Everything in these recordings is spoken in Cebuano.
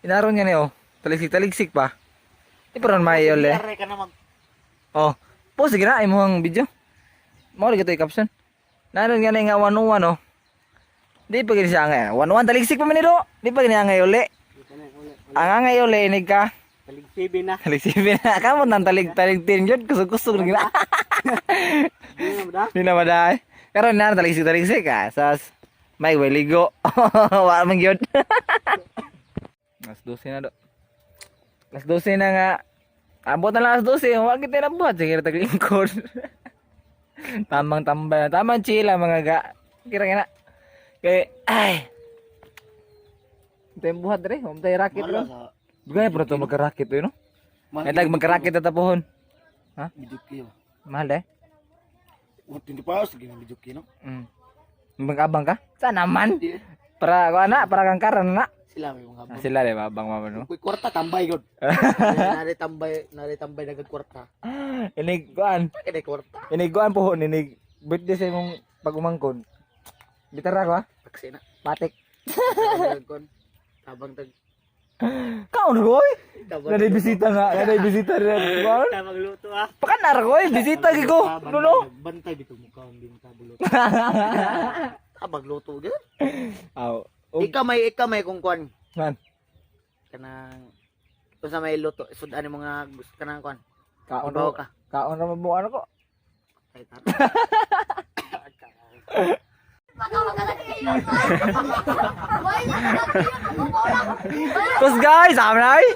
Inaron nga ni oh. Taligsik-taligsik pa. Di pa ron may uli. Are ka na mag Oh. Po sige na imong video. Mao lagi to caption. Naron nga ni nga 1-1 oh. Di pa gini siya nga. 1-1 taligsik pa man ni do. Di pa gini angay uli. Ang angay uli inig ka. Taligsibi na. Talig 7 na. Kamot nang talig talig 10 yun. Kusog-kusog na gina. Di na ba? Di na maday. Karon na taligsik taligsik ka. Sas may way ligo. Wa man gyud. Alas 12 na do. Alas 12 na nga. Abot na lang alas 12. Wa kita na buhat sige taglingkod. Tamang tambay. Tamang chill lang mga ga. Kira na. Kay ay. Ito yung buhat dre. Huwag tayo racket ro. Gaya pero ito magka-racket eh, no? May tag magka-racket na tapuhon. Ha? Bijuki ba? Mahal eh. What 24 hours lagi na bijuki no? Mag-abang ka? Sana man. Para ko ana, para kang karan na. Sila may mga Ah, sila di ba abang mama no? Kuy kwarta tambay gud. Nari tambay, nari tambay nagag kwarta. Inig kuan, Kay kwarta. inig kuan pohon inig birthday sa imong pag-umangkon. Bitara ko ha? Taksi na. Patik. Tabang tabang tag Kaon ko oy. tabang. Nanay bisita nga, nanay bisita rin. Kuan. Tabang luto ah. Pakanar ko oy, bisita gi ko. No no. Bantay dito mukha ang bintang luto. Tabang luto gyud. Aw. Ika may kung kuan Man, kanang unsa may luto sudan ni mga gusto kanang kuan. kaon Ibaw ro. ka. Kaon ra mabuan ko. Ay, tara. Kus guys, am na oy.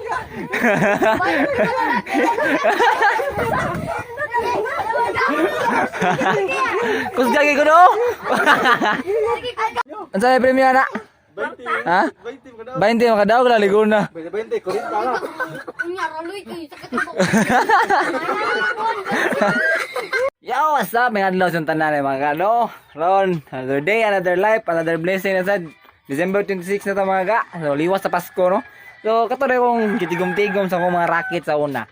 Kus gagi ko no. Unsa may premyo na? Ha? 20 makadaog la ligo na. 20, 40 lang. Unya, raloy kayo. Sakit ako. Yo, what's up? May adlaw sa tanan eh, mga kano. Ron, another day, another life, another blessing na sad. December 26 na ta mga ga. So, liwas sa Pasko, no? So, kato na kong gitigom-tigom sa akong mga racket sa una.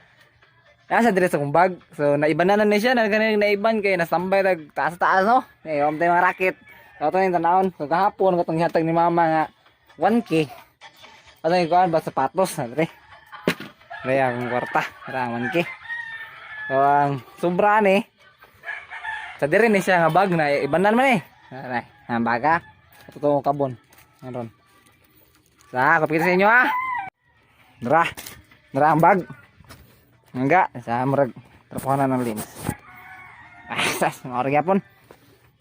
Nasa dire sa akong bag. So, naibanan na ni siya. Nagkanig naiban kay nasambay tag taas-taas, no? Eh, wam tayo mga racket. So, ito na yung tanahon. So, kahapon, katong hihatag ni mama nga 1K. Ano yung kuhan ba? Sapatos na, dire. Dire, akong kwarta. Tara, 1K. So, ang sobra ni. Sa dire ni siya nga bag na ibanan man eh. Aray, ang baga. Totoo kabon. Meron. Sa, kapit sa inyo ah. Dra. Dra ang bag. Enggak, sa murag trapohan ng linis. Ah, sas, maor gyapon.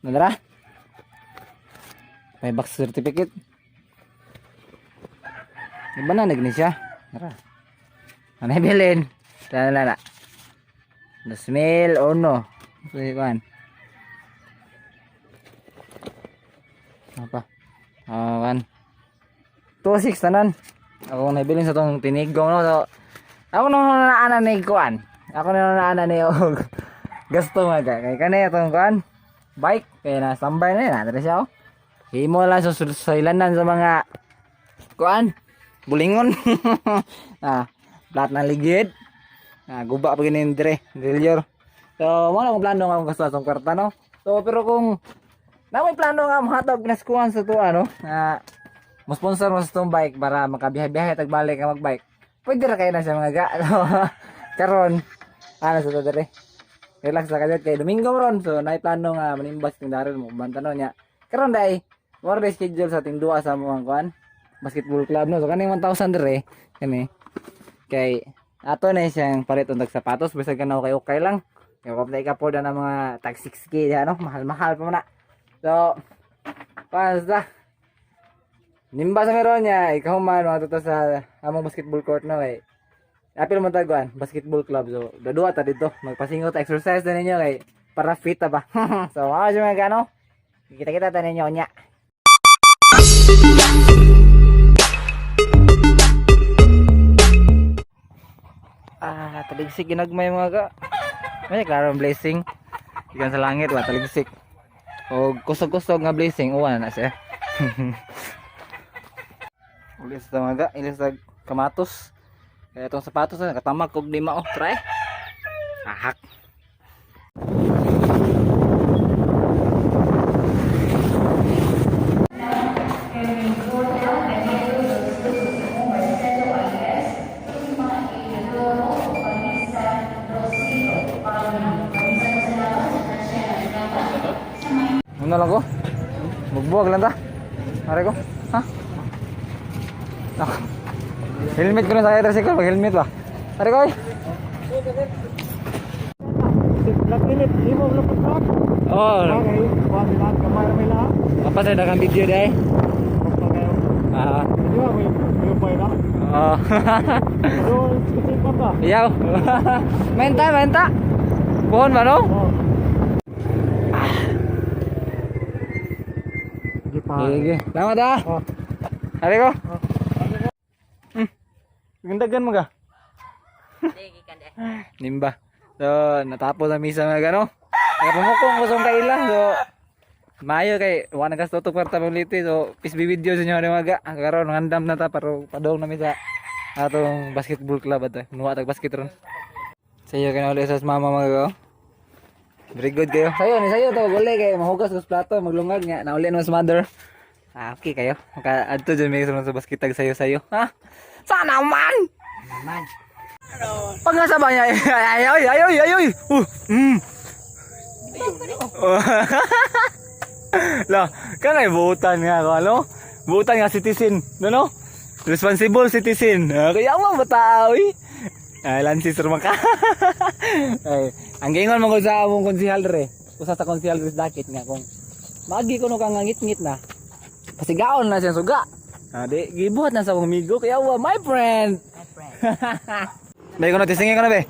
Dra. May box certificate. Iba na ni siya. Dra. Ano bilin? Tara na na. Dosmil uno. Kuan. Apa? Ah, kan. 26 tanan. Ako nabilin sa tong tinigong no. So, ako nung naana ni kuan. Ako nung naana ni og gasto nga ka. Kay kani atong kuan bike kay na standby na yun. Dere siya oh. Himo lang sa sulsaylanan sa mga kuan bulingon. Ah, plat ng ligid. Ah, guba pa gini dire, drilyor. So, mo na akong plano nga akong gasto sa kwarta no. So, pero kung na may plano nga mohatag pinaskuhan sa tuwa no, na mo sponsor mo sa itong bike para makabiyahe-biyahe tag balik ka magbike. Pwede ra kayo na siya mga ga. So, karon ano sa to dire. Relax la kayo kay Domingo ron. So, naay plano nga manimbas ting Daryl mo banta no niya. Karon dai, mo ra schedule sa ting duwa sa mga kuan basketball club no. So kaning 1,000 dire kani kay ato na siyang palit og sapatos bisag kana okay okay lang. Kay wa pa ka na mga tag 6K diha no, mahal-mahal pa man na. So basta nimba sa meron niya ikaw man mga tuto sa among basketball court no kay apil mo taguan basketball club, so dadua ta dito magpasingot exercise na ninyo kay para fit ta ba. So mga siya mga gano kita-kita ta ninyo nya. Ah, taligsik ginagmay mga ka. May klaro ang blessing. Ikan sa langit wa taligsik. O kusog-kusog nga blessing uwan na siya. Ulis sa mga ga, ilis sa kamatos. Kaya itong sapatos na katamak og lima oh, try. Ahak. Ano lang ko? Magbuwag lang ta. Aray ko. Ha? Ako. Helmet ko na sa kaya tricycle, pag helmet ba? Aray ko ay. Oh. Apa sa dagang video dai? Ah. Oh. Iyaw. Menta, menta. Pohon ba no? Sige. Salamat ah. Aray ko. Gandagan mo ka. Nimba. So, natapos ang misa mga gano. Nagpamukong ko sa kaila. So, maayo kay wala na gasto kwarta pamiliti. So, peace be with you sa inyo ni mga. Ang karon ngandam na ta para padong na mi sa atong basketball club ato. Nuwa tag basket ron. Sa iyo kay uli sa mama mga go. Very good kayo. Sayo ni sayo to guli kay mahugas kus plato maglungag nga nauli naman sa mother. Ah, okay kayo. Maka adto jud may sa basket tag sayo-sayo. Ha? Sana man. Man. Pangasa ba niya? Ay, ay, ay, ay, ay, ay. La, kanay buutan nga ako, ano? Buutan nga citizen, no no? Responsible citizen. Ah, kaya mo bata, oy. Ay, lansis rumang ka. Ay, ang gingon mo ko sa among konsihal re. Usa sa konsihal re sa dakit nga kung maagi ko no kang ngit-ngit na. Pasigaon na siya suga. Ah, di gibuhat na sa akong amigo kaya wa my friend. My friend. May ko na testingin ko na be.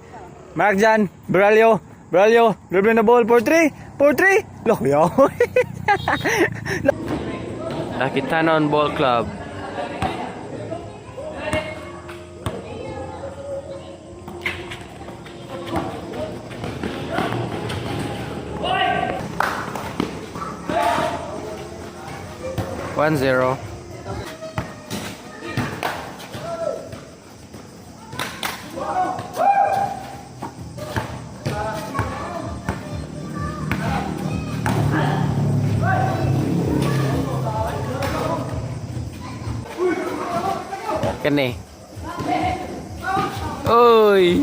Mark Jan, Braulio, Braulio, dribbling the ball for 3, for 3. Look, yo. Dakitanon Ball Club. 1-0. Kani. Oy.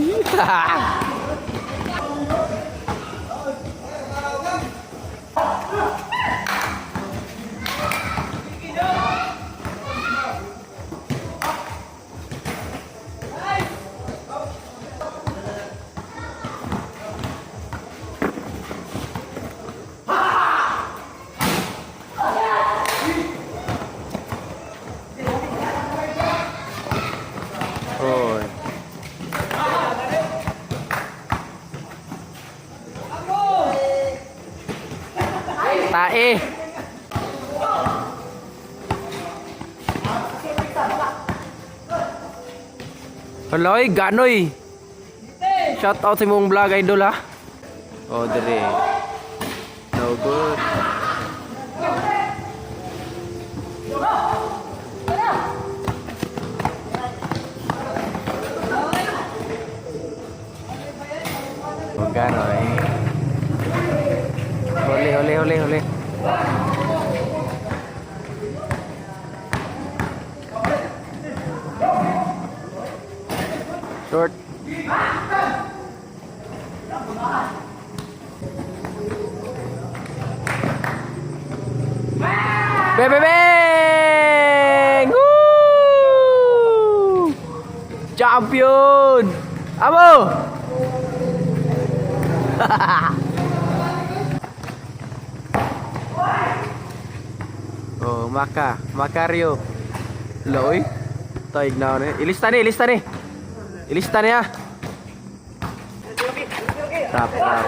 Oy. Tae. Haloy, ganoy. Shout out sa imong vlog idol ha. Oh, dire. No good. Oh, ganoy. Huli, huli, huli, huli. Short. Bang, bang, bang! Woo! Champion! Amo! Oh, Maka, Macario. Loy. Taig na ni. Ilista ni, ilista ni. Ilista niya. Tap, tap.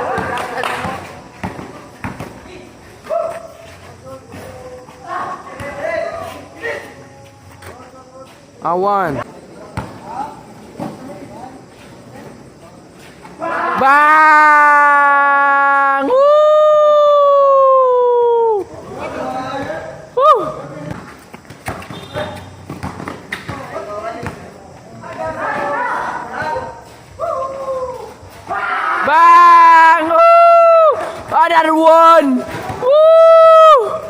Awan. Bang! Woo! Woo! Bang! Woo! Another one! Woo!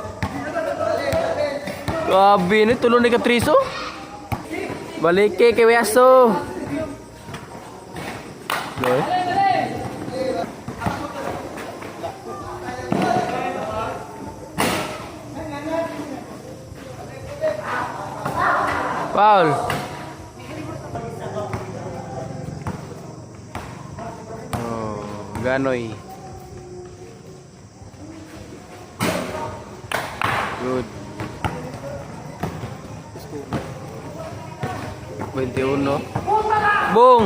Grabe ni tulo ni Katriso. Balik kay kay Weaso. Loy. Foul. Oh, ganoy. Good. 21. Bong!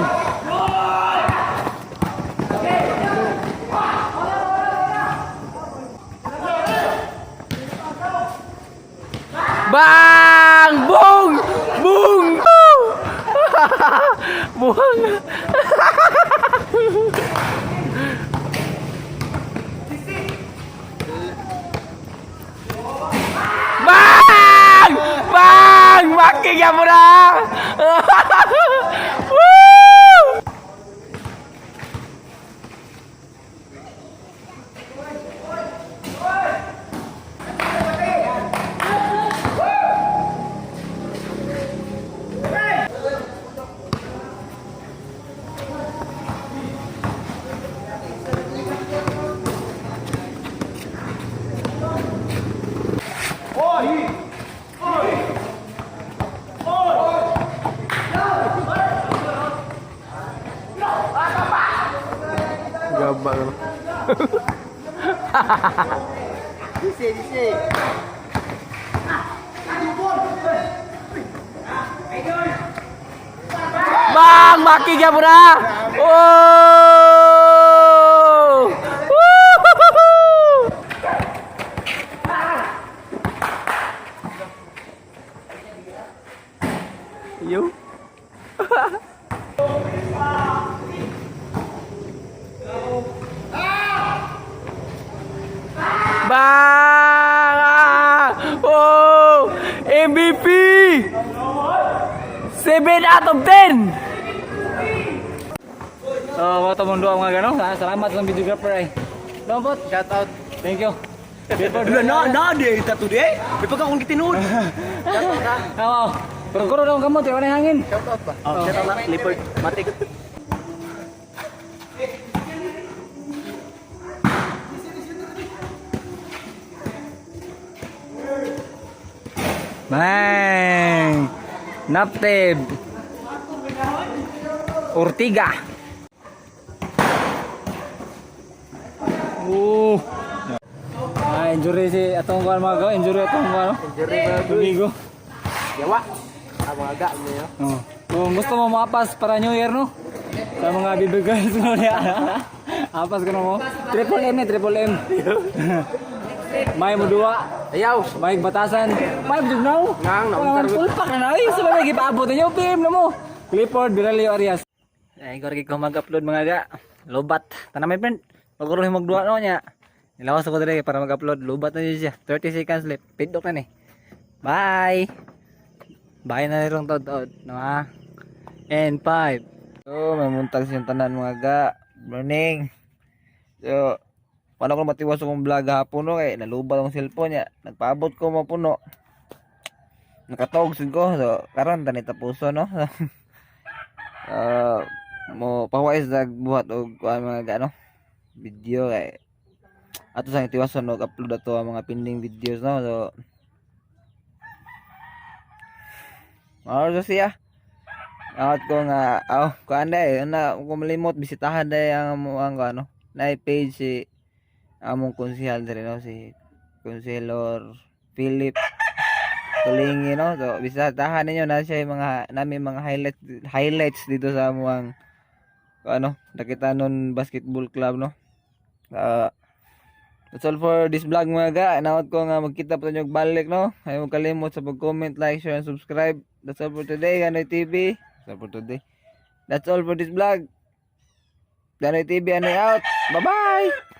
Bang! Bong! Bong! Buhang! Bang! Bang! Makigyan mo na! Woo! Gaba ka. Disi, disi. Bang! Makigyan mo na! Oh! Woo! Yo. Bang! Oh! MVP! 7 out of 10! So, mga mundo ang mga gano'n. Salamat sa videographer ay. Lambot. Shout out. Thank you. Before Na na de ita today. May pagkakong gitinud. Oo. Pero kuro daw kamot, wala hangin. Oh, shout out na Clifford Matik. Bang! Naptib. Ortiga. Oh. Ah, injury si atong kuan mga go, injury atong kuan. Injury ba? Amigo. Yawa. Ah, mga ga mo yo. Oh. Kung gusto mo maapas para New Year, no? Sa mga baby girls mo niya. Apas ka na mo. Triple M ni, triple M. May mo duwa. Ayaw. May batasan. May bugnaw. Nang, nauntar Wala, Pulpak na na. Ay, sa mga gipaabot ninyo. PM na mo. Clifford, Biralio Arias. Ay, gorgi ko mag-upload mga ga. Lobat. Tanang my friend. Paguro yung magduwa no niya. Nilawas ako dire para mag-upload. Lobat na yun siya. 30 seconds left. Pindok na ni. Bye! Bye na rin taod-taod. No, ha? And 5. So, may muntag siyang tanan mga ga. Morning. So, wala ko matiwas akong vlog hapon no kay nalubat akong cellphone niya. Nagpaabot ko mapuno. Nakatog sad ko. So, karon tani tapuso no. Mo pawais nagbuhat og kuan mga ga no. Video kay ato sang tiwason og upload ato ang mga pending videos no. So, Mao ra siya. Awat ko nga, aw, kuan day, na kung malimot bisitahan day ang amo ang ano, na page si among konsehal diri no, si Konselor Philip Tulingi no. So bisitahan ninyo na siya yung mga nami mga highlights dito sa among ano, nakita nun basketball club no. That's all for this vlog mga ga. Nawat ko nga magkita pa ninyo balik no. Ayaw kalimot sa pag-comment, like, share, and subscribe. That's all for today, Ganoy TV. That's all for today. That's all for this vlog. Ganoy TV, Anoy out. Bye-bye!